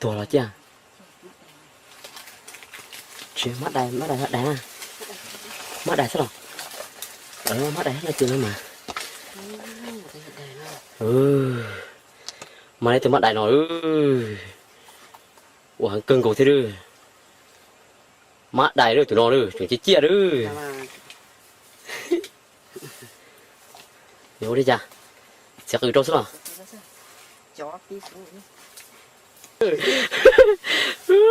Tuag los ciaj. Tsis mab dais, mab dais, mab dais na. Mab dais xwb los. Mab dais no ces no mas. Mas li tus mab dais no, ua heev kawg nkaus thiab lawm. Mab dais lawm tus no lawm tseem ciaj ciaj lawm. Yog ua li cas? Txiav qws rau xwb los?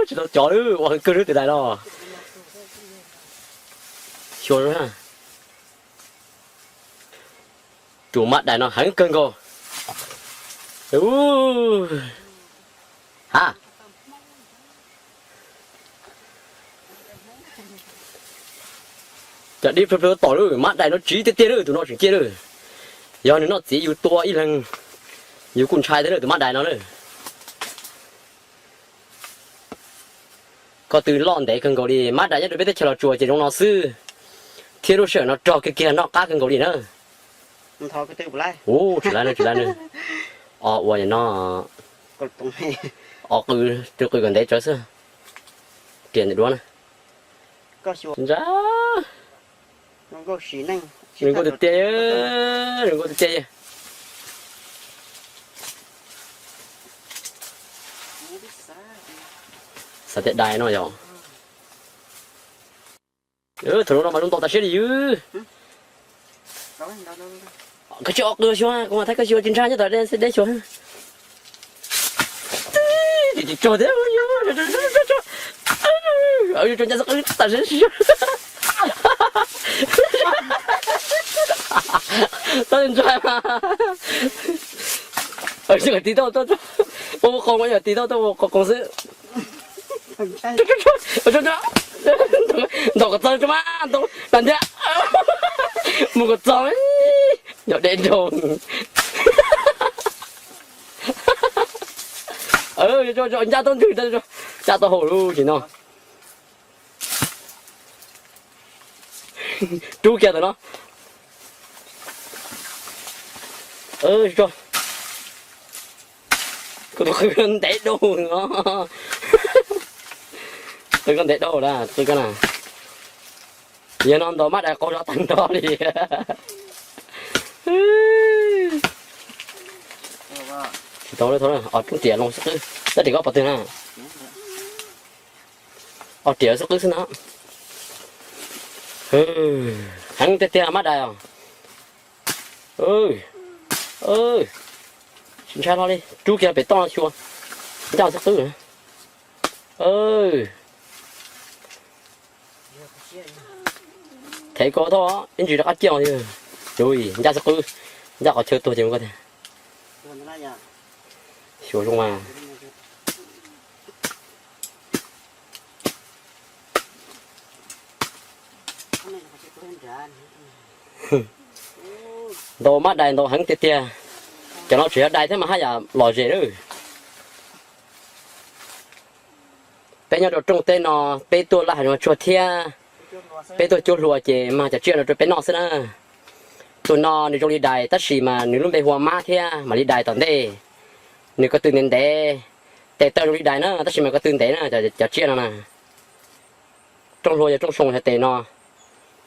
Tsis tau cov lawm, ua heev kawg lawm tus dais no. Xyuas, tus mab dais no heev kawg nkaus. Ha, cov dib plhw plhw tom lawm, mab dais no tsiv tiag tiag lawm, tus no tseem ciaj lawm. Yog nws noj txiv yus tua ib leeg, yus kuj ntshai thiab lawm tus mab dais no lawm. Ko tw loj ntev kawg nkaus li, mab dais nyob rau peb teb chaws Los Tsuas ces zoo no xwb, thiab lub sij hawm no rog kiag kiag noj qab kawg nkaus li na. Ua tsis laib na, tsis laib na. O ua no, o qw, tus qw kom ntev tsawv xwb. Riam ntawm duab na. Ntsa, zoo nkauj tiag tiag, zoo nkauj tiag tiag. Xav tias dais no yog. Thaum no mas zoo ntau tas siab li ywg. Koj tsis o qw xyuas, kuv mas thaij koj xyuas tsis ntshai nyob tom deb xyuas. Tsis tsaug thiab, ncaj xwb qwb tam sim. Tau ntshai mas. Tiv tauj tuaj, ua qoos, yog tiv tauj tuaj ua qoos xwb. Ntaus kom txog tso mas, ntaus ntiag. Mus kom txog, yog deb nroo. Ncaj tau ntswg, ncaj tau haum lub sim no. Rub kiag ntawm no. Kuv tus qw ntev dhau no. Qw koj ntev dhau na, qw koj na. Yog no ntaus mab dais qaug zog tag nrho li. Tsis tau, ob rub riam loo xwb qwb, tab ris koj pov twg na. Ob riam xwb qwb xwb na. Heev tiag tiag mab dais os. Tsis ntshai hlo li, rub kiag pem toj no xyuas. Ncaj xwb qwb. Thev koj thauj ib ntsis rov qab ciaj. Ncaj xwb qwb, ncaj qhov chaw tuag ces mus koj tiag. Xyuas zoo mas. Ntaus mab dais ntaus heev tiag tiag. Cov no tseem yog dais thiab mas haj yam lom zem lawm. Peb nyob rau rooj teb no, peb tuaj laj hav zoov tsuag thiab, peb tuaj cuab hlua ces mag cov tsiaj no rau peb noj xwb na. Tus no nws zoo li dais tab sis mas nws lub npe hu ua mab thiab mam li dais tom ntej. Nws ko tw ntev ntev, tes taw zoo li dais na tab sis mas ko tw ntev na, cov tsiaj no na. Rooj hlua yog rooj soo, yog tes no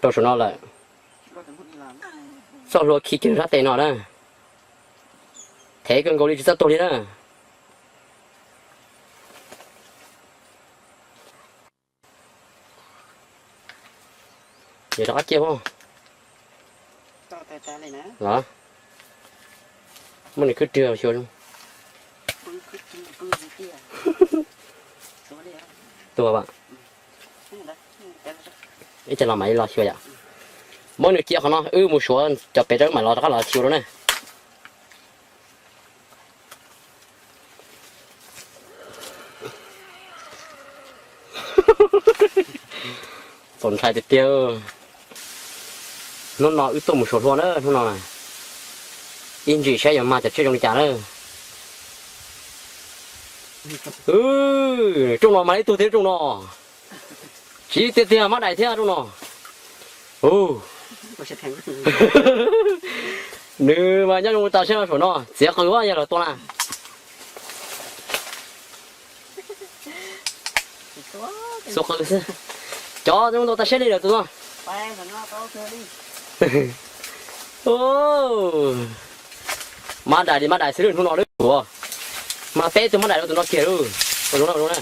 rau saum no lawm. Txoj hlua khi kiag sab tes no na. Thev kawg nkaus li tsis txawj tuag li na. Yog rov qab ciaj os. Los, muab nws khwb rwg xyuas zoo. Tuag as. Ib tsam los mam li los xyuas yom. Muab nws cia qhov no, wb mus suav cov pem rau wb mam los rov qab los xyuas rau na. Txaus ntshai tiag tiag. Hnub no wb tuaj mus suav hlua na, hnub no ib ntsis saib yuav mag cov tsiaj zoo li cas na. Rooj no mag ib tug thiab rooj no. Tsiv tiag tiag mab dais thiab rooj no. Nws mas nyob zoo tas siab no saum no, txiav qws yog lawv tua na. Xuas qws xwb. Cov zoo ntau tag siab li lawm tus no. Mab dais li mab dais xwb lawm hnub no lawm. Mas peb tug mab dais rau tus no kiag lauj. Ua zoo na, ua zoo na.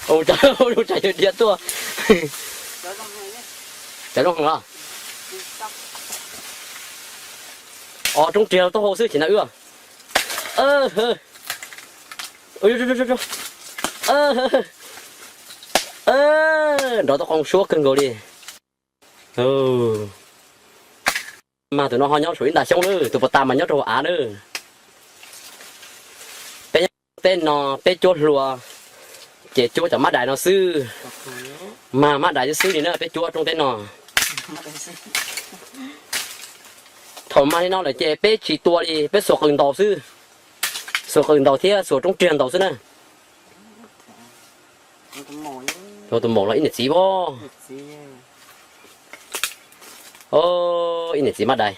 Ua zoo tsam yawg dhia tuaj. Cov zoo heev los? Os, roob riag taub hau xwb ces ntag wb. Nrov tau qoo suab kawg nkaus li. Mas tus no ho nyob saum ib nta xyoob na, tus puas tas mas nyob rau hauv av na. Peb nyob tej no peb cuab hlua, ces cuab cov mab dais no xwb. Mas mab dais xwb xwb li na, peb cuab rooj teb no. Thaum mag li no lawm ces peb tsis tua li, peb xuas qws ntaus xwb. Xuas qws ntaus thiab xuas roob riag ntaus xwb na. Tus maum los ib niam txiv as. Ib niam txiv mab dais.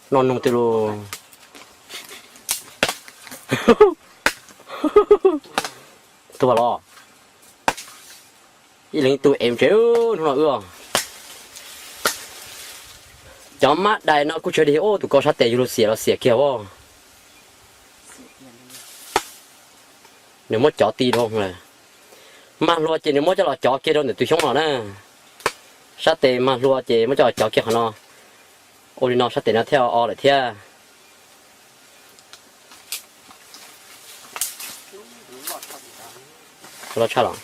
Noj noog twg lauj? Tuag los? Ib leeg ib tug em tsev hnub no wb. Cov mab dais no kuj tsawg li, ub, tus ko sab tes yug lug xiam los xiam kiag as. Nws muab cov ti dhau lawm. Mag hlua ces nws muab coj los cov kiag rau ntawm tus xyoob los na. Sab tes mag hlua ces muab coj los cov kiag qhov no. Ua li no sab tes no thiaj o lawm thiab. Loj tshaj los?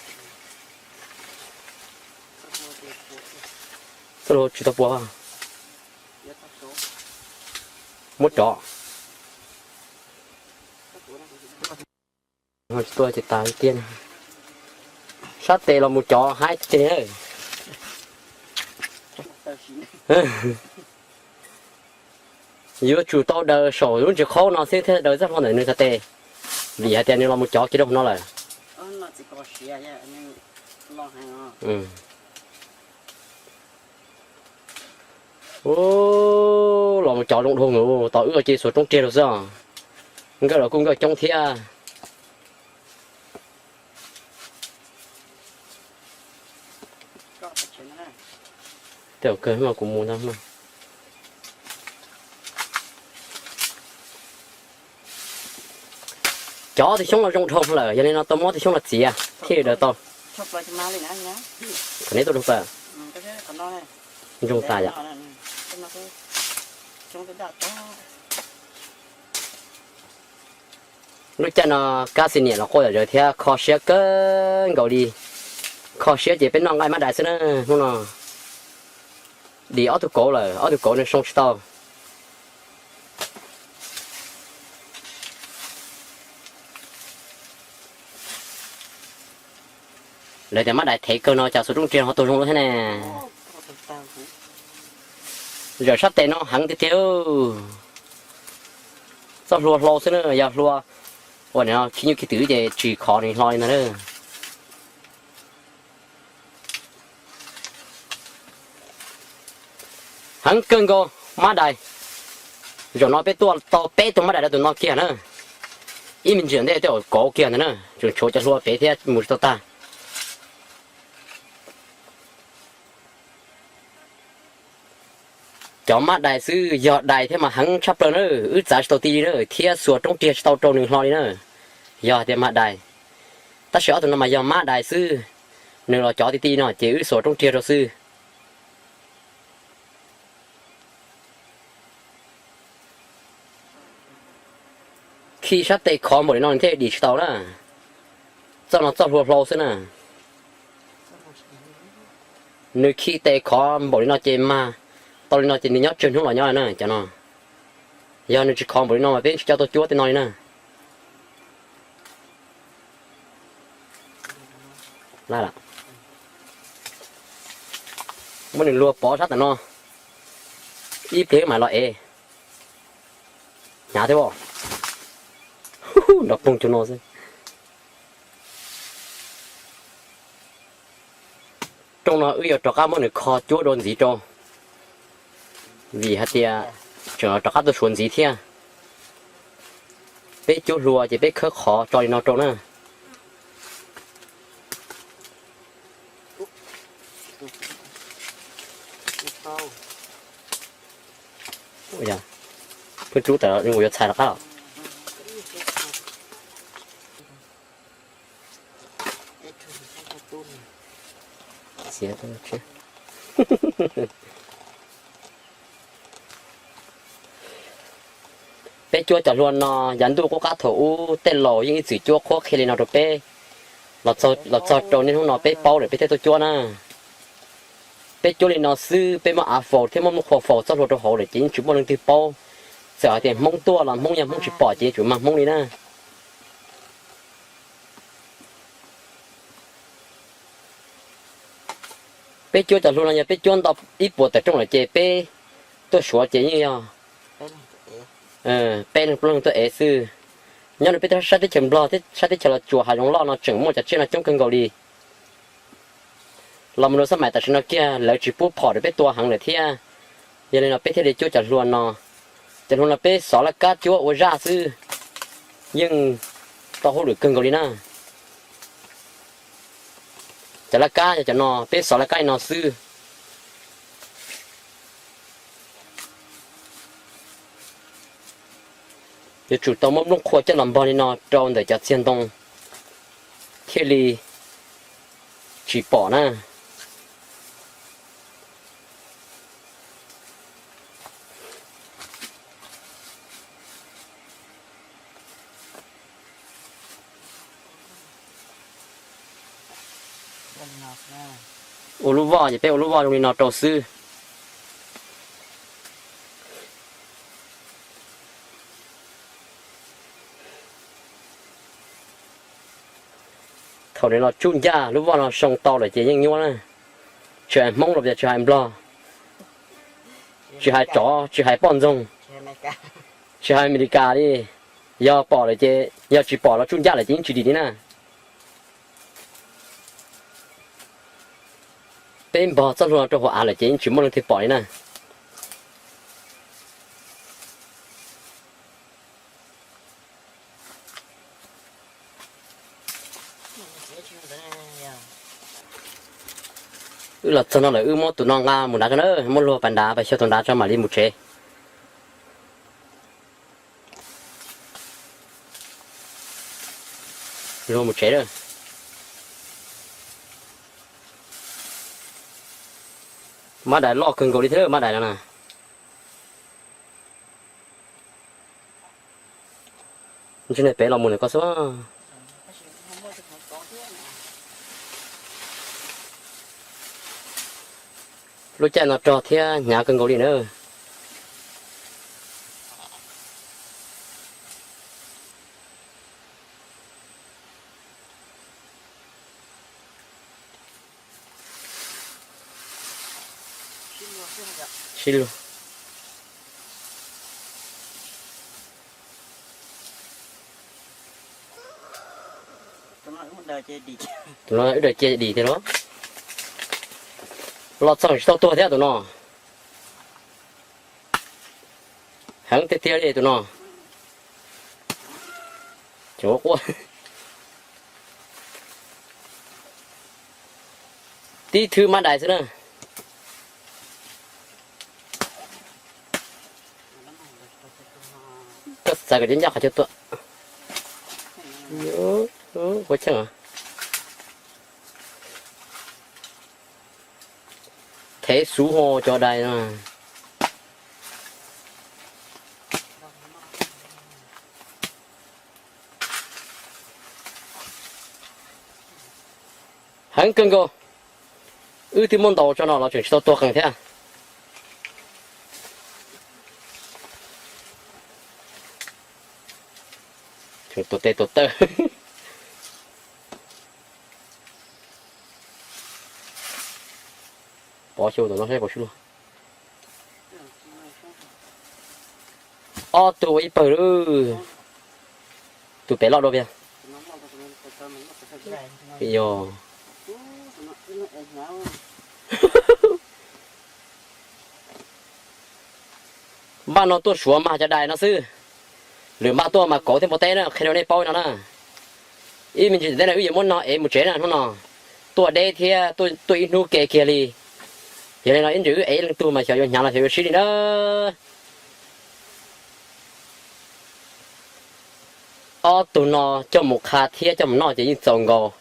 Txoj hlua tsis tau pua. Muab cov. Tsis tuaj ces tas tiag. Sab tes los mus cov haib tiag. Yuav tsum tau daws saum lub ntsis qhaub no xwb thiaj daws txoj hlua ntawm nws sab tes, vim hais tias nws los mus cov kiag rau hauv no lawm. Ub, los mus cov zoo dhau, tos wb ces xuas roob riag rau xwb os. Nkawj los kuj nkawj coob thiab. Tej zaum kawg no kuv mus ntag. Cov tus xyoob no zoo dhau lawm, yog li no tau muab tus xyoob no txiav thiaj daws tau. Qhov neb tuaj rau pawg. Zoo tas yom. Lub caij no kab xis niam los quaj zom zaws thiab kho siab kawg nkaus li. Kho siab ces peb noj nqaij mab dais xwb na hnub no. Dim ob tug kauv lawm, ob tug kauv nws soo tsis tau. Lawv tias mab dais thev kawg no cas xuas roob riag ho tuag zoo lawm thiab ne. Zawm sab tes no heev tiag tiag. Txoj hlua hlau xwb na, yog hlua uas khib nyuj khib twm ces tsis khov nws hlo li ntag na. Heev kawg nkaus mab dais. Zaum no peb tuaj tau peb tug mab dais rau tus no kiag na. Ib me ntsis ntej tej zaum kauv kiag ntag na, tseem tshuav cov hlua pem thiab mus tsis tau tag. Cov mab dais xwb yog dais thiab mas heev tshaj plaws na, wb txav tsis tau ti li na thiab xuas roob riag tsis tau rau nws hlo li na. Yog tias mab dais, tab sis ob tug no mas yog mab dais xwb, nws los cov ti ti no ces wb xuas roob riag rau xwb. Khi sab tes khov npaum li no nws thiaj dim tsis tau na. Txoj no txoj hlua hlau xwb na. Nws khi tes khov npaum li no ces mag tau li no ces nws nyob tsawg hnub los nyob na cov no. Yog nws tsis khov npaum li no mas peb tsis coj tuaj cuab tej no li na. Muab nws luag pov sab tam no, ib pliag mam los ev. Hnyav thiab as. Nrov poog cuag no xwb. No wb yuav rov qab muab nws kho cuab dua ntxiv rau, vim hais tias tseem rov qab tuaj suav ntxiv thiab. Peb cuab hlua ces peb khawb qhov tso li no rau na. Pheej rub tas yuav txhais rov qab los. Peb cuab cov hlua no yav ntuj qub qab thaum ub tej laus yeej ib txwm cuab qhuab qhia li no rau peb. Los txog rau niaj hnub no peb paub lawm peb thiaj tuaj cuab na. Peb cuab li no xwb peb muab av faus thiab muab nplooj qhuav faus txoj hlua rau hauv lawm ces yeej tsis muaj leej twg paub. Txawm hais tias Hmoob tuaj los Hmoob yog Hmoob tsis pom ces yeej tsuas mag Hmoob li na. Peb cuab cov hlua no yog peb cuab nto ib puas tawm rooj lawm ces peb tuaj suav ces yeej yog peb leeg plaub leeg tuaj ev xwb. Nyob rau peb sab teb chaws Nplog thiab sab teb chaws Los Tsuas hav zoov loj no tseem muaj cov tsiaj no coob kawg nkaus li. Los mus rau xab maim tam sim no kiag lawv tsis pub phom rau peb tua heev lawm thiab. Yog li no peb thiaj li cuab cov hlua no. Cov hlua no peb xov laj kab cuab ua zaj xwb, yeej tau hauj lwm kawg nkaus li na. Cov laj kab yog cov no, peb xov laj kab li no xwb. Yuav tsum tau muab nplooj qhuav coj los npog li no rau ntawm cov txiag ntoo thiaj li tsis pom na. Ua lub voj ces peb ua lub voj zoo li no rau xwb. Thaum nws los tsuj ncaj lub voj no soo tau lawm ces yeej nyuaj na. Tsis hais Hmoob los tsis hais Nplog, tsis hais tsov tsis hais poj ntxoog, tsis hais Amelikas li, yog pom lawm ces yog tsis pom los tsuj ncaj lawm ces yeej tsis dim li na. Peb npog txoj hlua rau hauv av lawm ces yeej tsis muaj leej twg pom li na. Wb los txog no lawm wb muab tus no nqa mus nrad tso na, muab luag pas nrad pas xyuas tus nrad tso mam li mus tsev. Luag mus tsev lawm. Mab dais loj kawg nkaus li thiab mab dais no na. Ntshe pem los mus ntawm ko xwb. Lub caij no rog thiab hnyav kawg nkaus li na. Sib luag. Tus no wb daws cia dim tiag los. Los txog tsis tau tuag thiab tus no. Heev tiag tiag li tus no. Quaj. Tib thwb mab dais xwb na. Koj xav kom cov ncaj qhov chaw tuaj. Ua cheej. Thev xuv ho cov dais no. Heev kawg nkaus. Wb twb muab ntaus tso no los tseem tsis tau tuag qees thiab. Tseem tuag tes tuag taw. Pov xyov tus no saib puas sib luag. Ob tug ua ib pawg lawm. Tus pem loj dua pia. Yog. Npaj no tuaj suav mas cov dais no xwb, lwm npaj tuaj mas kauv thiab npua teb na, qhia rau nej paub no na. Ib me ntsis tom ntej no wb yuav muab no ev mus tsev na hnub no. Tuaj deb thiab tuaj ib hnub ke kiag li. Yog li no ib ntsis wb ev leej twg mas xyov yuav hnyav los xyov yuav sib li na. Ob tug no coj mus qha thiab coj mus noj ces yeej txaus nkaus.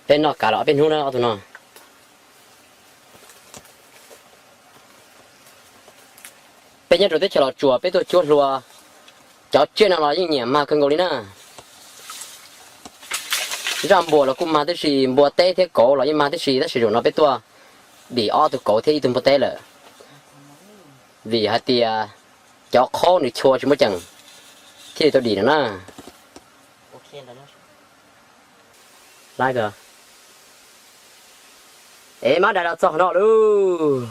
Peb noj kav los ob peb hnub na ob tug no. Peb nyob rau teb chaws Los Tsuas peb tuaj cuab hlua, cov tsiaj no los yeej nyiam mag kawg nkaus li na. Zaj npua los kuj mag tib si, npua teb thiab kauv los yeej mag tib si, tab sis zaum no peb tuaj dim ob tug kauv thiab ib tug npua teb lawm, vim hais tias cov qhaub nws chua tsis muaj ceem thiaj li tau dim no na. Ev mab dais los txog no lauj.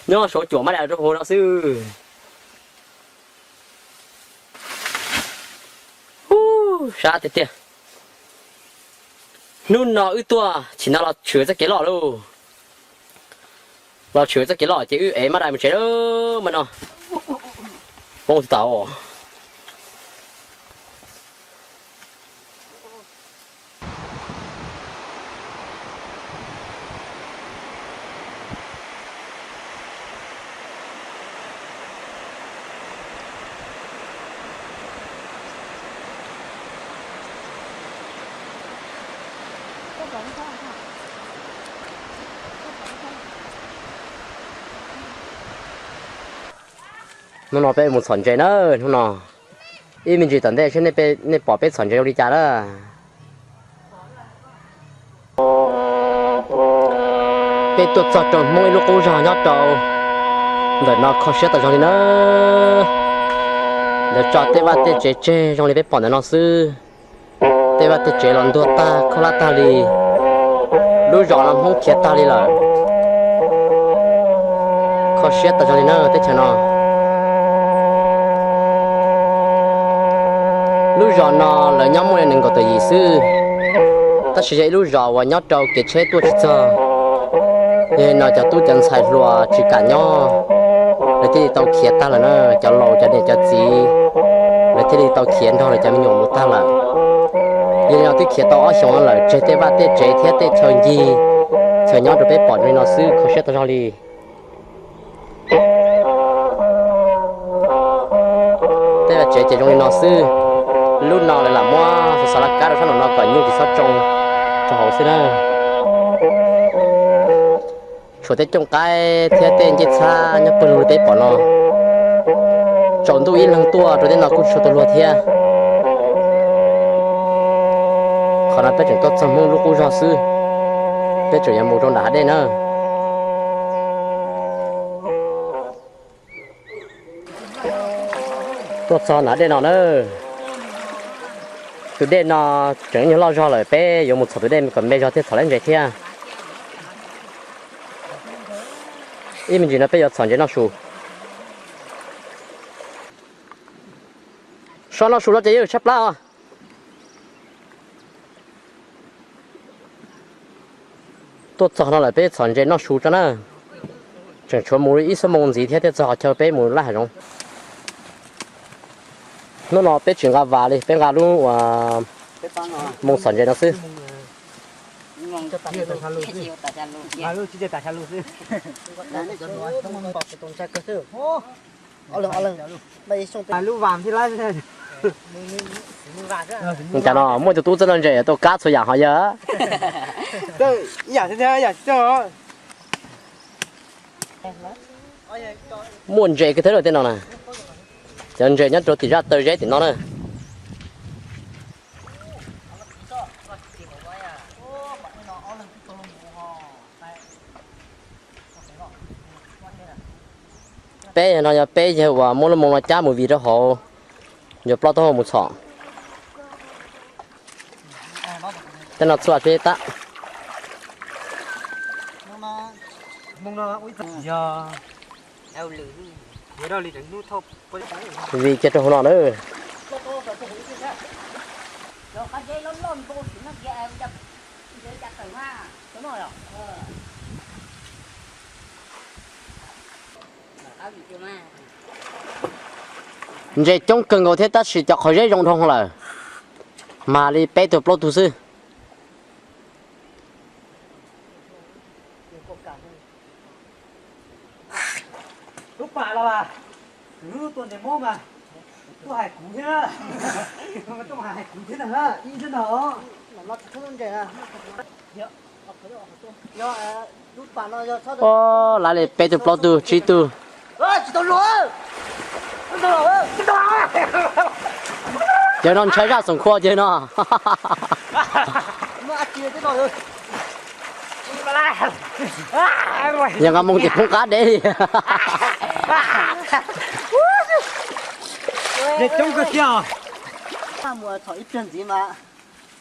Nyob saum cuam mab dais rau hauv no xwb. Sab tiag tiag. Hnub no wb tuaj chim no los tshwm txoj kev loj lauj. Los tshwm txoj kev loj ces wb ev mab dais mus tsev lauj mas no. Poob tau. Hnub no peb mus txhom ntses na, hnub no. Ib me ntsis tom ntej seb nej pom peb txhom ntses zoo li cas na. Peb tuaj txog rau Hmoob ib lub qub zog nyob rau ntawm no kho siab tas zog li na. Lawv tso tej vaj tej tsev tseg zoo li peb pom ntawm no xwb. Tej vaj tej tsev los ntuag tag khaub hlab tag li. Lub zos no Hmoob khiav tag li lawm. Kho siab tas zog li na teb chaws no. Lub zos no lawv nyob muaj li nees nkaum tawm yim xwb, tab sis yog ib lub zos uas nyob rau kev tsheb tuaj tsis txog. Yog li no cov tub cov ntxhais hluas tsis kam nyob, lawv thiaj li tau khiav tag lawm na. Cov laus cov niam cov txiv lawv thiaj li tau khiav nrog lawv cov me nyuam mus tag lawm. Yog li no twb khiav tau ob xyoos no lawm, tseg tej vaj tej tsev thiab tej chaw ncig, txhawm nyob rau peb pom li no xwb, kho siab tas zog li. Tej vaj tsev ces zoo li no xwb. Lub no lawv lam muab xov xov laj kab rau sab nraum no kom nyuj tsis txhob tsoo rau hauv xwb na. Tshuav tej cooj qaib thiab tej ncej txhab nyob pawg lug li peb pom no. Tsaus ntuj ib leeg tuaj rau tej no kuj tsis tshua tau luag thiab. Qhov no peb tseem tuaj txog Hmoob lub qub zog xwb, peb tseem yuav mus rau nram hav dej na. Tuaj txog nram dej no na. Tus dej no tseem nyuag loj zog lawm, peb yuav mus txhom tus dej kom me zog thiaj txhom laib ntses thiab. Ib me ntsis no peb yuav txhom ntses noj su. So noj su los ces yeej tshaj plab os. Tuaj txog no lawm peb txhom ntses noj su tso na. Tseem tshuav mus ib xuab moos ntxiv thiab thiaj txog qhov chaw peb mus laij hav zoov. Hnub no peb tsis nqa vas li, peb nqa lub uas moo txhom ntses no xwb. Cas no muaj tus tub txawj noj ntses tau kab txhua yam ho yog. Muaj ntses kiag thiab tej no na. Cov ntses nyob rau tim zaj taw zeb tim no na. Peb no yog peb yawg uas muab lub moo no cab mus vij rau hauv, yuav ploj taub hau mus txhom. Tej no txhua teb tab. Vij kiag rau hauv no na. Ntses coob kawg nkaus thiab tab sis cov qhov zeb zoo dhau lawm, mag li peb tug plaub tug xwb. Lub pas los as, lub tua ntses mob mas tuaj hais kuv thiab, tuaj hais kuv thiab ntag, ib thiab ntag. Lawv li peb tug plaub tug tsib tug. Cov no ntshai zaj xoom khua cov no. Yog nqa moo ces poob qab deb li.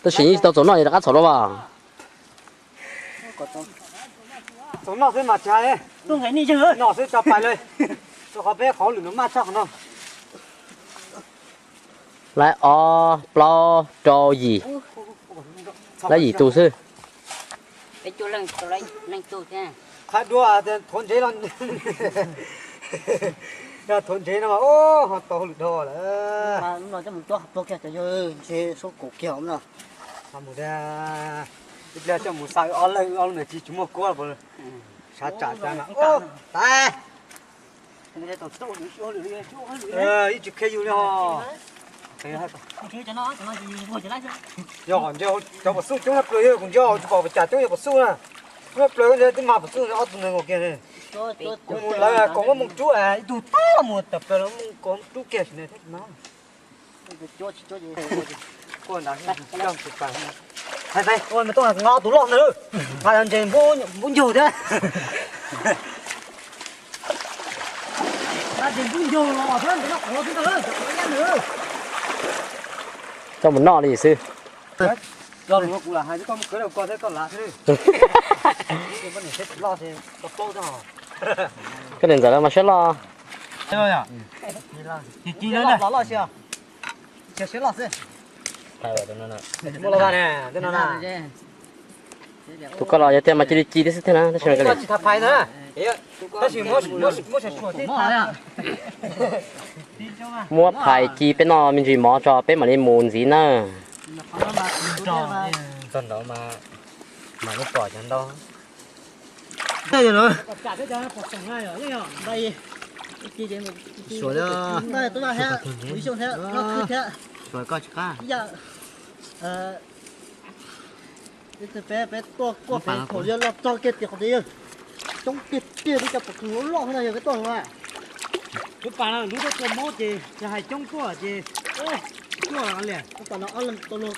Tab sis yeej tsis tau txaus noj es rov qab txhom dua as. Txaus noj xwb mas tsis hais, noj xwb tso pais li, rau qhov peb qhov lwm no maj tshaj qhov no. Lawv ob plaub rau yim, lawv yim tus xwb. Qhab dua thuav ntsev los, yog thuav ntsev no mas ho tau hauj lwm dhau lawm. Ib pliag coj mus xa ob leeg, ob lub ntawd tsis muaj kuab, sav tsam tas. Ib tsis khiav yus li ho. Yog qhov ntsia cov pom xub coob na plaws, yog kuv ntsia tsis pom pes tsawg coob yog pom xub na. Coob na plaws koj ntsia twb mag pom xub ob tug neeg kiag li. Kuv mus lawv kaum ob moos rub ib tug tag mus tawm plaws los mus kaum ob moos rub kiag sim neej thiab tsis mag. Hais mas tuaj nqa ob tug loj ntawd, nqa ntses npub ncaug thiab. Coj mus noj li xwb. Koj niam ntxawm lawv mas siab loj. Tus koj los yog tiag mas cia li ci thiab xwb thiab na, tab sis muab phais ci peb noj me ntsis mov tso peb mam li mus ntxiv na. Txog nraud mas mam li pom cov ntau. Peb tuaj kuaj pem thaum yog los txog kiag tim qhov tias yog coob tiag tiag, peb cov pom kws loj loj no yog peb tuaj no. Lub pas no lub tuaj tua mob ces yog hais coob tuaj ces tuaj li.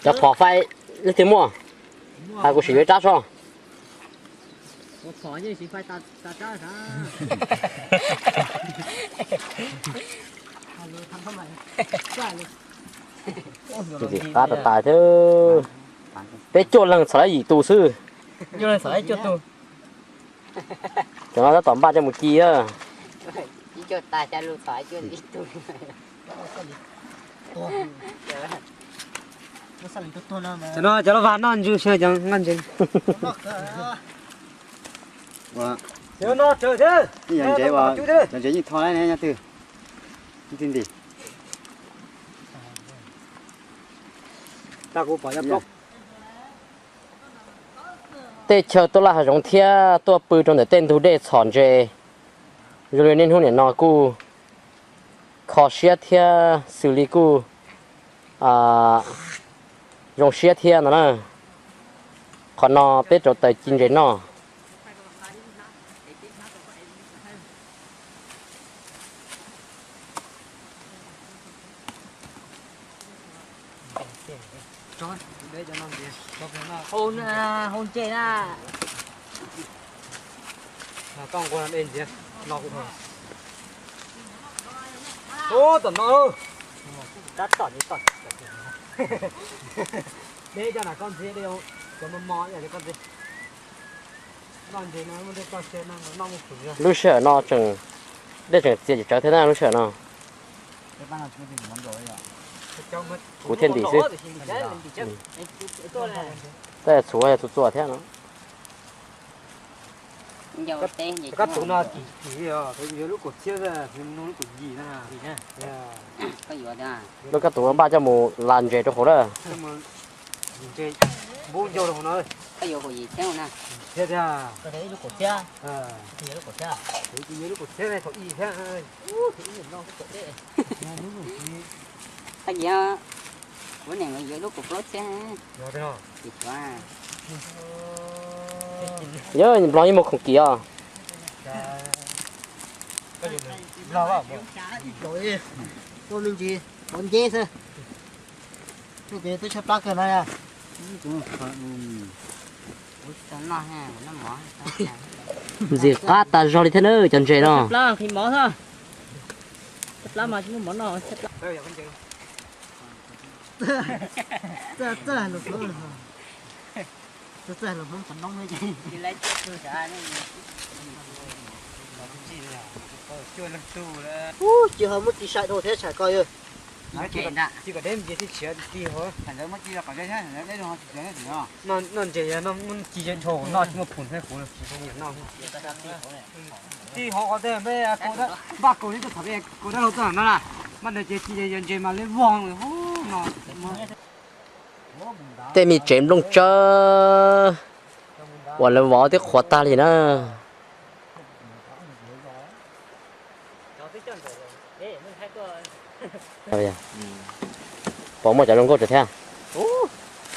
Cov phom fais leej twg muaj, hais kuv sim yuav ib rab soj. Ntxim qab tas tas thiab. Peb cuaj leeg txhom lawv yim tus xwb. Cov no tab tom npaj coj mus ci. Cov no cov loj vag noj ntsws xyov cov nqaj ntses. Cov ntses uas cov ntses yeej tho nyob twg, nti nti. Tej chaw tuaj laj hav zoov thiab tuaj pw rau ntawm tej ntug dej txhom ntses, zoo li niaj hnub nim no kuj kho siab thiab xws li kuj zoo siab thiab no na. Qhov no peb rauv taws ci ntses noj. Hau ntses na. Tom no, deb cov na koj ntxiv, cov mos mos ib yam li koj ntxiv. Lub sij hawm no tseem, dej tseem txias tsawv thiab na lub sij hawm no. Kuv thiaj ntim xwb. Tej txhuv yog txhuv txuas thiab no. Koj tus no kim kim os, yuav lub kaum txhiab, nug lub kaum yim na. Lub koj tus npaj coj mus las ntses rau hauv lawm. Npub ncauj rau hauv no. Koj yuav kaum yim thiab na. Thiab tiag. Koj yuav lub kaum txhiab. Yuav lub kaum txhiab, kaum yim thiab. Koj yuav, kuv niam yuav lub kaum plaub txhiab. Yog nplog yeej muaj khoom kim os. Ua me ntsis pov nceb xwb. Twb tshaib plab kawg no. Ntxim qab tas zog li thiab na cov ntses no. Ub, tsis ho muab txiv sai dhau thiab tsham ko yog. Noj ntses yog noj muab ci dhau no tsis muaj phum thiab kuv no. Tij hov qhov tej npaj kaus li tuaj tham kaus dab laug tuaj no na. Npaj ntawd ces tij yog ntses mas li vog no. Tej me tsev nplooj tsawb uas lawv vov twb qhuav tag li na. Puas muaj cov zoo nkauj tsawv thiab?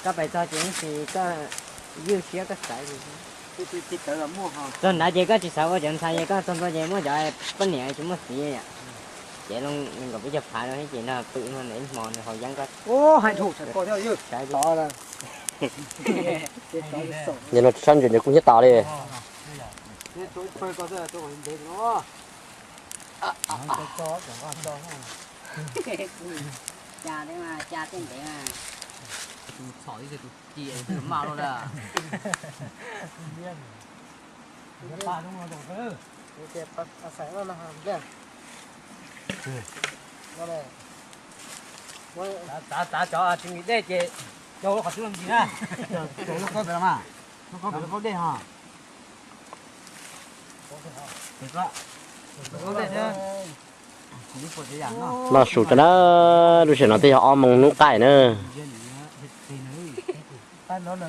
Koj pais txog ces ib ntsis koj ywj siab koj xaiv. Txog nrad ces koj tsis xav ua cov ntxhais ces koj txog ntua ces muaj cov poj niam tsis muaj txiv yom. Ces zoo nkaus peb cov phav no ces nrog pw no nws ib hmo nws haus yeeb koj. Hais dhau sawv ko thiab xaiv. Nim no sab ntses nws kuj hnyiab tas li. Cas thiab mas, cas thiab ntev mas. Tus txhom ib tus ci maj loj na. Txav txav cov tsis nqis dej ces cog qhov twb los ntsis na. Cog lub kaub pem los mas, lub kaub pem lub kaub dej ho. Noj su rau na, lub sij hawm no twb yog ob moos hnub qaij na.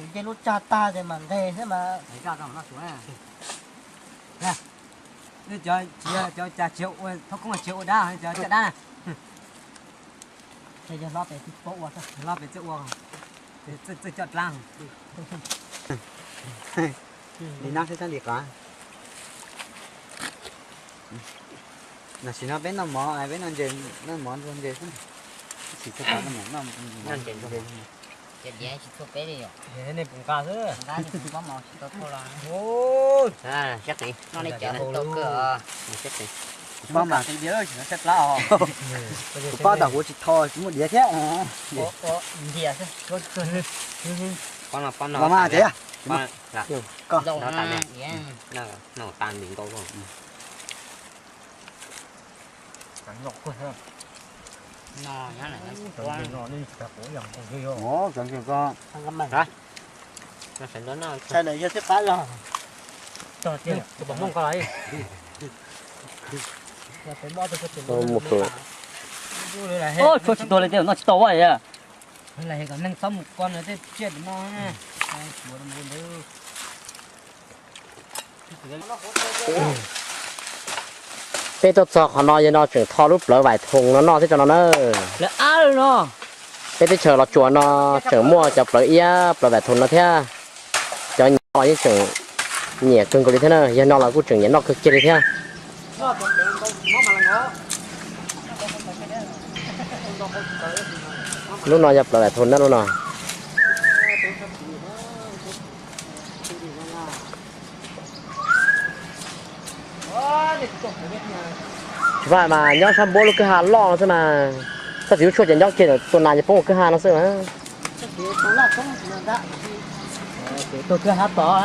Nce lub tsag tag ces mam nqes thiab mas. Cov cas tsis ua, thov koob tsis ua dab, cov caj dab na. Yog hlob pem txawj ua, txawj coj dlab. Li no xwb tab li qab. Tam sim no peb noj mov, peb noj ntses, noj mov ntxuag ntses xwb. Tsis txhob noj ntses ntxuag ntses. Ces diav tsis txhua peb li yom. Nej pum nqa xwb. Nqa tsis tau thau los. Siab qis. Noj nej cov tau kawg os. Siab qis. Kuv pab mas, kuv pab tas kuv tsis tho tsis muaj diav thiab. Ntias xwb. Pob no, pob no. Los mas, ces koj. Noj tas nti nkauj. Ov, cov ntses ko. Sai lawm yog xwb qab los. Ov, tshuav tsis tuag li, tej zaum noj tsis tau vaj li. Neeg txhob mus ko nws tej tsiaj tim no. Peb tuaj txog qhov no, yog no tseem tho lub plawv vais thoos no noj thiab tso no na. Peb teb chaws Los Tsuas no tseem muaj cov plawv iab plawv vais thoos no thiab. Cov nyiam los yeej tseem nyiam kawg nkaus li thiab na, yog no los kuj tseem nyiam noj kawg kiag li thiab. Lub no yog plawv vais thoos na lub no. Tsis pom mas nyob sab npuab lub kwj ha loj no xwb mas, txoj txiv lub tshuaj ces nyob kiag tua nas ces poob kwj ha no xwb mas. Tus kwj ha tod.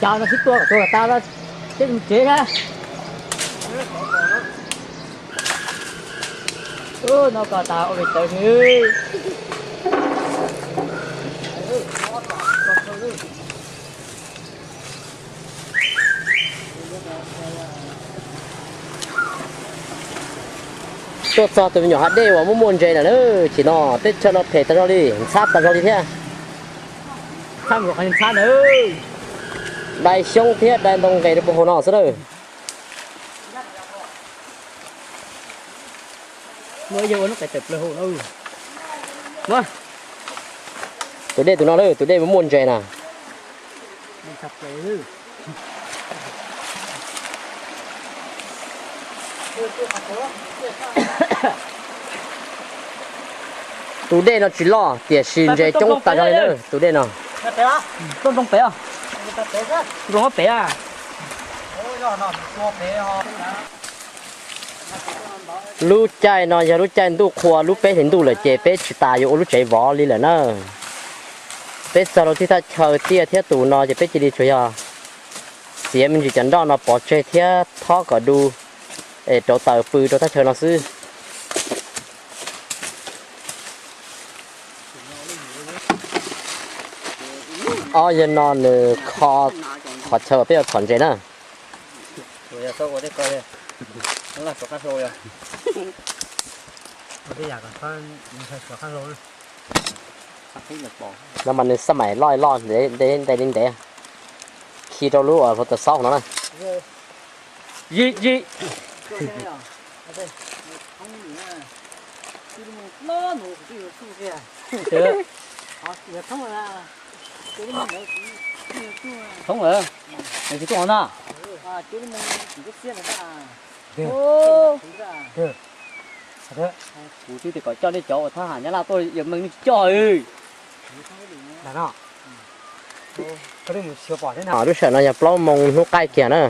Cas no sib tua kom tua kom tas, tej mus tsev na. No ko tas ua pem tawv xwb. Tuaj txog tus me nyuam hav dej uas muaj muaj ntses lawm na. Chim no teb chaws no phem tas zog li, ntxhab tas zog li thiab. Dai xyoob thiab dai ntoo nqes rau puag hauv no xwb na. Tus dej tus no lawm, tus dej muaj muaj ntses na. Tus dej no tsis loj tiam sis ntses coob tas zog li na tus dej no. Lub caij no yog lub caij ntuj qhua, lub peb hlis ntuj lawm ces peb tsis tas yuav ua lub tsev vov li lawm na. Peb txog rau tib thaj chaw tiaj thiab tus no ces peb cia li tsuas yog txiav me ntsis cov nroj no pov tseg thiab thob kom du es rauv taws pw rau thaj chaw no xwb. Ob yawg no nws kho qhov chaw peb yuav txhom ntses na. No mas nws xab maim loj loj ntev ntev li ntev. Khi rau lub uas hluav taws xob no na. Yim yim. Thoob lawm, nws tsis tuaj no na. Kuv twb tias kom coj nej cov uas thab ham Nyab Laj tuaj yawm meej nej tsis coj. Lub sij hawm no yog plaub moos hnub qaij kiag na.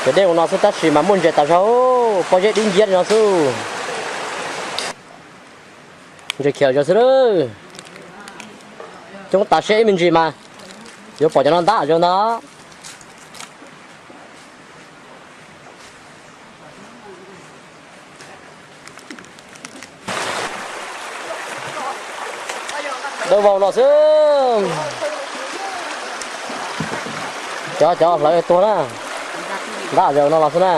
Cov dej ua no xwb tab sis mas muaj ntses tas zog, pob zeb dib nciab li no xwb. Ntses khiav zog xwb lawm. Coob tas siab ib me ntsis mas yuav pom cov no ntab zog ntag. Dawb vau no xwb. Cov cov hlawv tuag na. Ntab zog no los xwb na.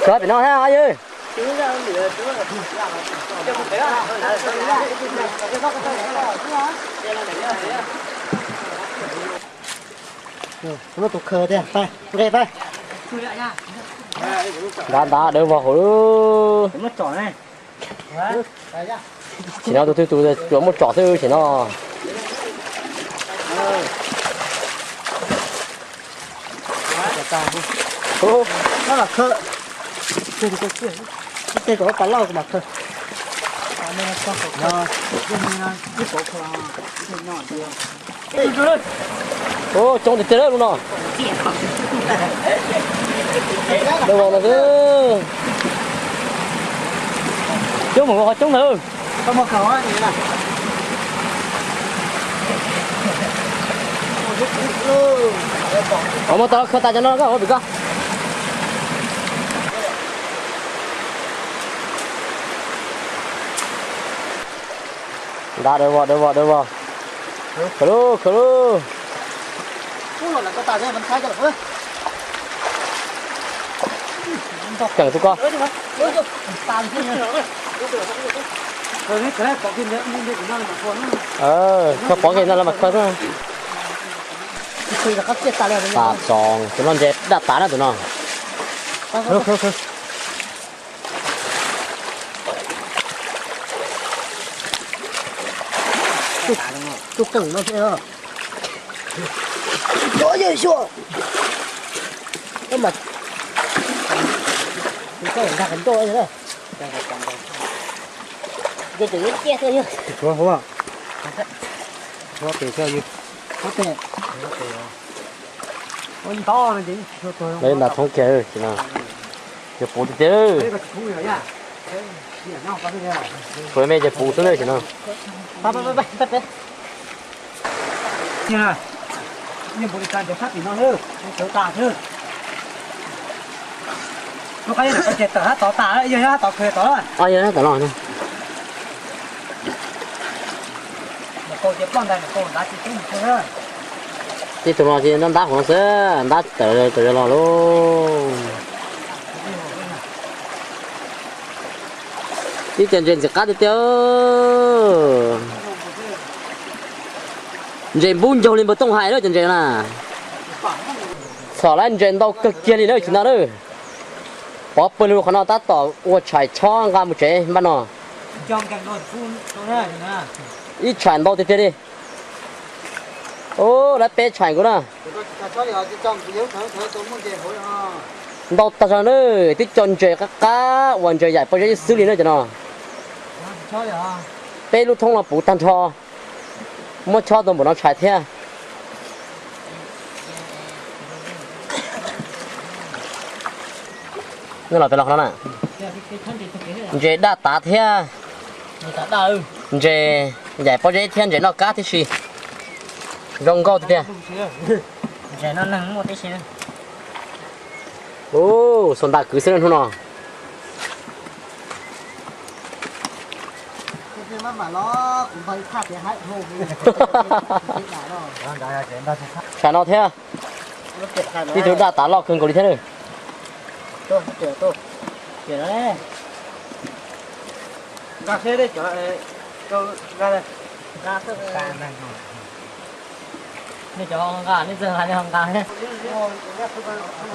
Kawg pem no thiab yawg. Muab tus khaws tiag, nqe pab. Ntab ntab dawb vog hauv. Tsim no tus twg tus tsuas muaj tsom xwb tsim no. Ub, no los khaws. Tej kom pas loj mas khaws. Ub, coob tiag tiag lawm lub no. Dawb vog no xwb. Coob mus qhov coob ntawd. Ua mas tau khaws tas cov no koj ua pem koj. Ntab dawb vog dawb vog dawb vog. Khaws lauj khaws lauj. Keem tus ko. Khaws pov kev no los mas khaws xwb. Tam tsoos tus no ntses daj tas na tus no. Tus qeej no thiab. Cov yawg xyuas. Koj mas, koj ntag qhov ncauj na. Ces tseem yuav ciaj xwb yog. Lawv ntas thoob kiag no, yog puv tiag tiag. Puv me ces puv xwb na sim no. Yog tod los. Tib tug no ces ntab ntab hauv no xwb, ntab tawm tawm los lauj. Tib cov ntses ntxim qab tiag tiag. Ntses npub ncaug li npawg Tooj hais lawm cov ntses na. Txhom lawm ntses ntau kawg kiag li na tsis ntau na. Pov pawg lug qhov no tab tom ua tshais chob nqa mus tsev npaj no. Ib tshais ntau tiag tiag li. Ub, lawv peb tshais nkaus na. Ntau tag zog na, twb cov ntses qab qab uas ntses yaim pob zeb xwb li na cov no. Peb lub thoob los puv tag nrho, muab chob tau npaum no tshais thiab. Los pem los no na, ntses daj tav thiab, ntses yaim pob zeb thiab ntses noj kab tib si, zoo nkauj tiag tiag. Ub, xuas ntas kwv xwb hnub no. Tshais no thiab, ib tug daj tav loj kawg nkaus li thiab.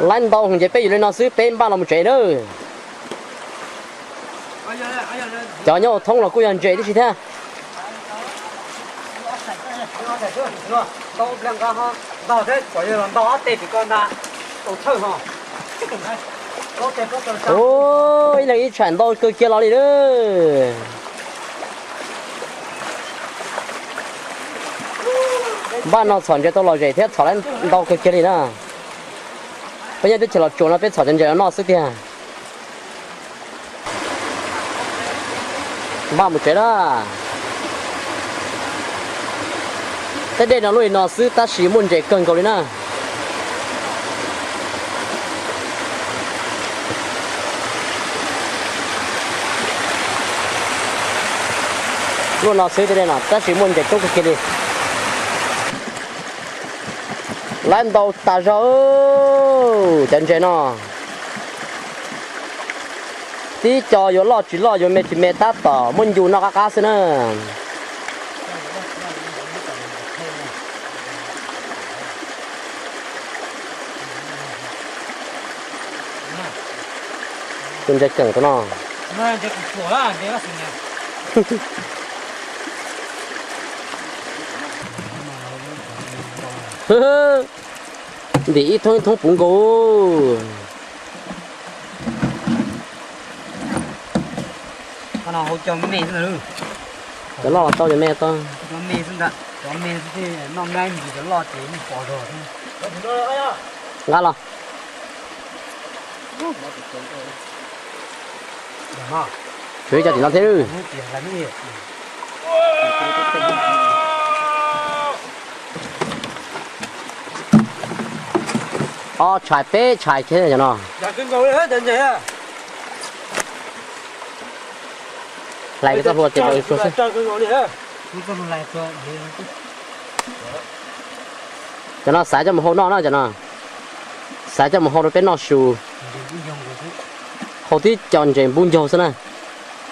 Laib ntau ces peb yuav li no xwb, peb npaj los mus tsev na. Cov nyob hauv thoob los kuj yog ntses tib si thiab. Ub, ib leeg ib tshais ntau kawg kiag los li lawm. Npaj no txhom ntses tau lom zem thiab txhom laib ntau kawg kiag li na. Peb nyob teb chaws Los Tsuas no peb txhom cov ntses no noj xwb tiag. Npaj mus tsev na. Tej dej no luaj li no xwb tab sis muaj ntses kawg nkaus li na. Luaj no xwb tej dej no tab sis muaj ntses coob kawg kiag li. Laib ntau tas zog cov ntses no. Tib co yuav loj tsis loj yuav me tsis me tab tom muab ncu noj qab qab xwb na. Tus ntses keem tus no. Ntim ib thoob ib thoob puv nkaus. Cov loj los tau, cov me tau. Nqa los. Tshuav ib co tim no thiab. Ob tshais peb tshais kiag cov no. Hlais txoj hlua ces. Cov no xav coj mus hau noj na cov no. Xav coj mus hau rau peb noj su. Hau tib co ntses npub ncaug xwb na.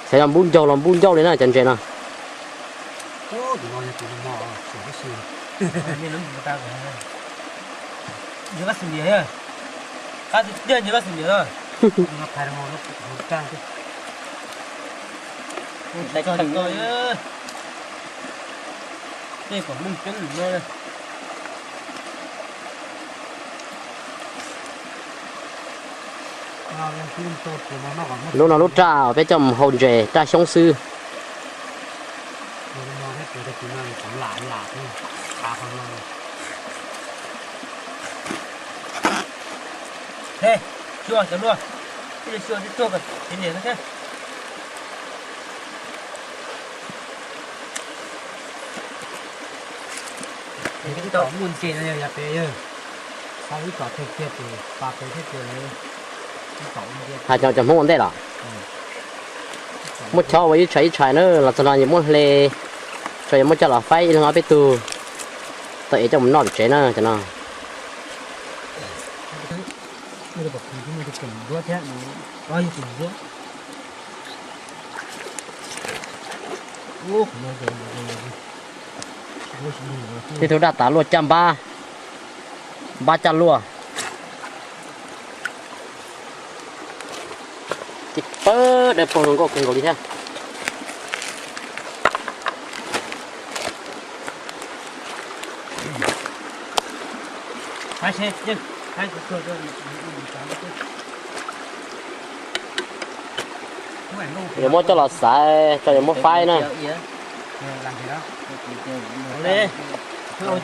Xav yog npub ncaug los npub ncauj li na cov ntses no. Lub no lub raj peb coj mus hau ntses raj xyoob xwb. Lam lam, a, qhov no. He, xyuas cov luaj, xyuas cov tuag kom txiv niam no thiab. Muaj ntses no yog pem yog, xav ib tom teg kiag ces pas pem thiab ces. Hais cov cov Hmoob ua ntej los? Muab chob ua ib tshais ib tshais na, los txog no yuav muab hle, tso yuav muab coj los faib ib leeg ob peb tug, tau ev coj mus noj tom tsev na cov no. Tib tug daj tas luaj caj npab, npab caj luaj. Tib pawg dawb paug zoo nkauj kawg nkaus li thiab. Yuav muab coj los xaiv, tso yuav muab faib na. Cov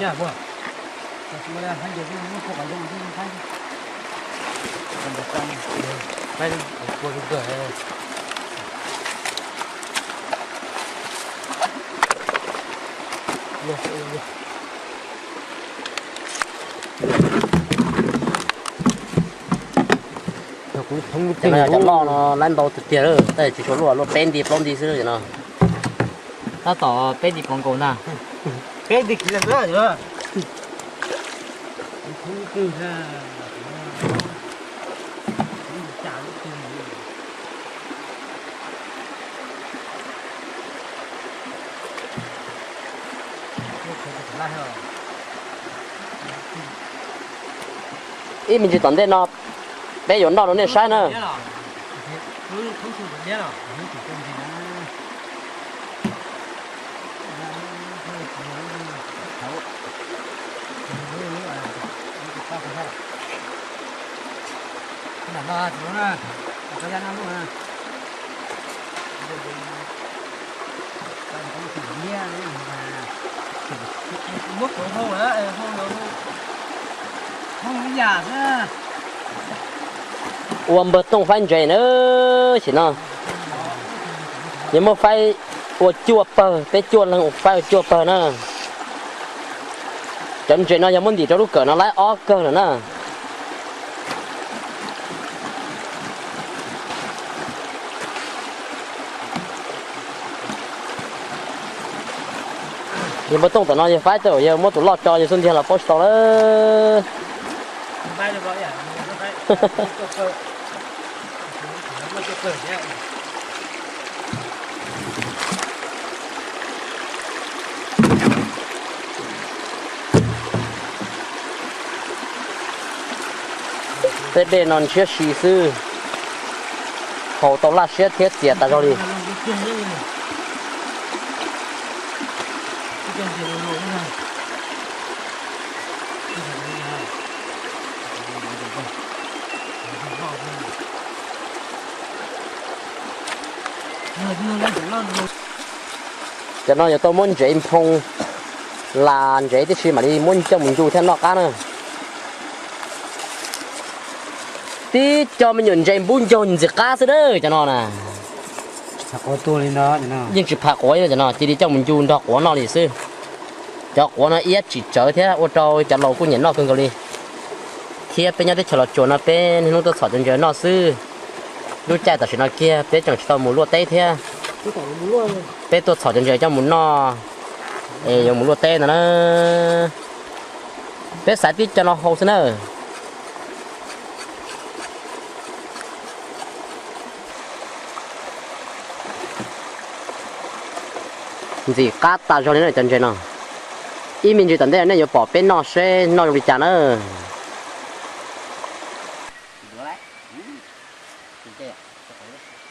no cov loj no lab ntau tiag tiag lawm, tab sis tsis tshua luaj, luaj peb nti plaub nti xwb no. Tab tom peb nti pov nkaus ntag. Peb nti kiv lawm. Ib me ntsis tom ntej no peb yuav noj rau nej saib na. Ua npawg Tooj faib ntses na, sim no yuav muab faib ua cuaj pawg, peb cuaj leeg faib ua cuaj pawg na. Cov ntses no yog muab ntim rau lub kawm no laib ob kawg lawm na. Yog npawg Tooj tom no yog faib tau, yog muab tus loj tso yog xub ntiag los paub tsis tau lawm. Tej dej no ntshiab si xwb, haus tau laj siab thiab txias tas zog li. Cov no yuav tau muab ntsev nphoo las ntsev tib si mam li muab coj mus ncu thiab noj qab na. Tib co me nyuam ntses npub ncaug ntxim qab xwb dawb cov no na. Yeej tsis pham quav cov no, cia li coj mus ncu nrog quav noj li xwb. Cov quav no iab tsim tsawv thiab ua rau cov laus kuj nyiam noj kawg nkaus li. Thiab peb nyob teb chaws Los Tsuas no peb niaj hnub tuaj txhom cov ntses noj xwb. Lub caij tam sim no kiag peb tseem tsis tau mus luaj teb thiab. Peb tuaj txhom cov ntses coj mus noj es yuav mus luaj teb ntag na. Peb xaiv tib co no haus xwb na. Ntxim qab tas zog li na cov ntses no. Ib me ntsis tom ntej nej yuav pom peb noj seb noj zoo li cas na.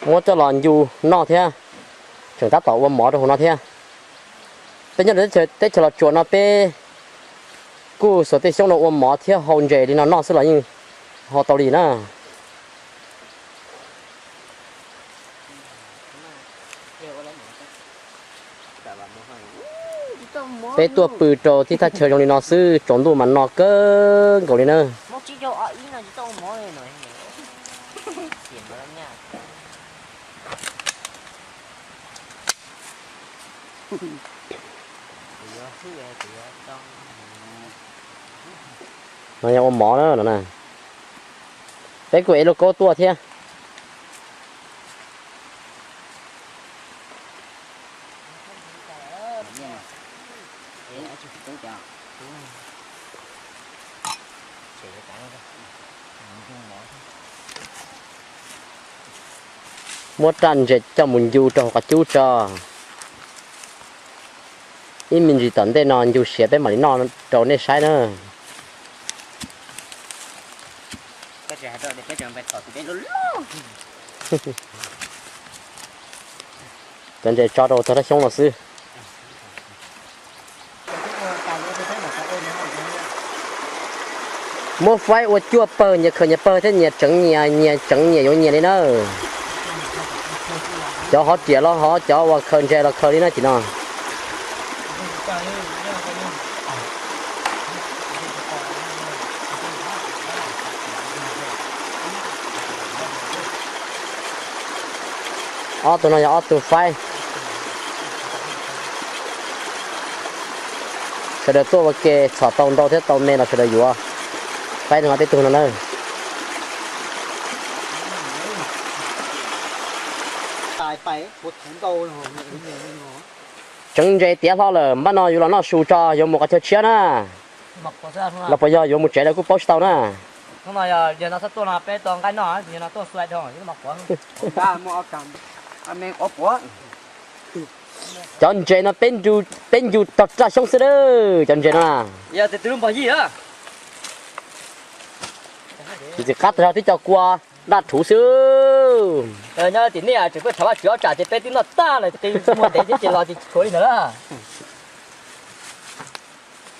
Muab coj los ncu noj thiab, tseem tab tom ua mov rau hauv no thiab. Peb nyob teb chaws Los Tsuas no peb kuj xuas tej xyoob no ua mov thiab hau ntses li no noj xwb los yeej ho tau li na. Peb tuaj pw rau tib thaj chaw zoo li no xwb, tsaus ntuj mas no kawg nkaus li na. No yog ua mov na no na. Peb kuj ev lauj kaub tuaj thiab. Muab raj ntses coj mus ncu rau hauv qhov cub tso. Ib me ntsis tom ntej no ncu siav peb mam li noj rau nej saib na. Cov ntses tso rau tog rab xyoob no xwb. Muab faib ua cuaj pawg, nyias khaws nyias pawg thiab, nyias tseev nyias, nyias tseev nyias yuav nyias li na. Cov hov riam los hov, cov uas khaws ntses los khaws li na tim no. Ob tug no yog ob tug faib. Sawv daws tuaj ua ke txhom tau ntau thiab tau me los sawv daws yuav. Faib no peb tug no na. Tseev ntses tiav hlo lawm, npaj no yuav los noj su tso, yuav mus qhov chaw tshiab na. Los puas yog yuav mus tsev lawv kuj paub tsis tau na. Cov ntses no peb ncu tog raj xyoob xwb, cov ntses no na. Ntxim qab tag zog, twb cov kua daj rhuv xwb. Nyob tim nej tseem tuaj tshav Vajtswv ob tsam ces peb twb noj tag lawm, qi muag ntev thiab ces los tsis tshuav li ntawd na.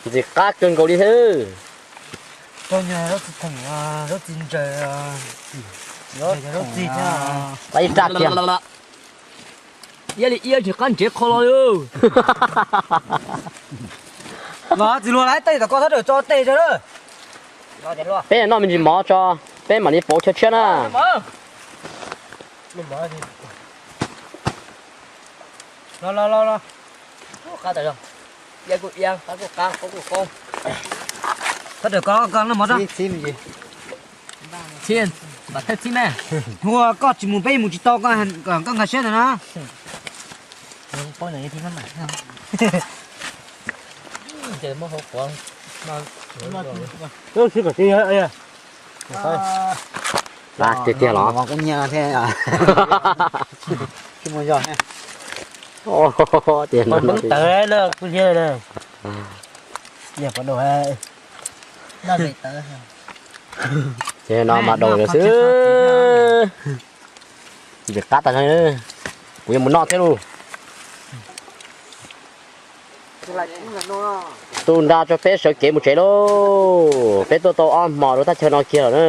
Ntxim qab kawg nkaus li thiab. Ib raj kiag. Iab li iab tsis qab ntsev qho los li. Los txiv hluas, lawv tej tom ko thab rawm tso tes tso. Peb noj me ntsis mov tso, peb mam li pauv chaw tshiab na. Thab rawm ko ko noj mov tso. Ua koj tsis mus peb mus tsis tau, koj nkag siab ntawd na. Tiag tiag los? Tsis muaj zog. Tiag no. Ces no mas daus lawm xwb. Ntxim qab tas zog, kuv yuav mus noj thiab lauj. Tu nra tso peb sawv kev mus tsev lauj, peb tuaj tau ob hmos rau thaj chaw no kiag lawm na.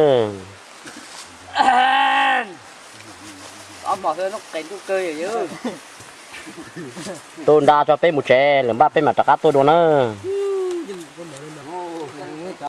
Tu nra tso peb mus tsev, lwm npaj peb mam rov qab tuaj dua na.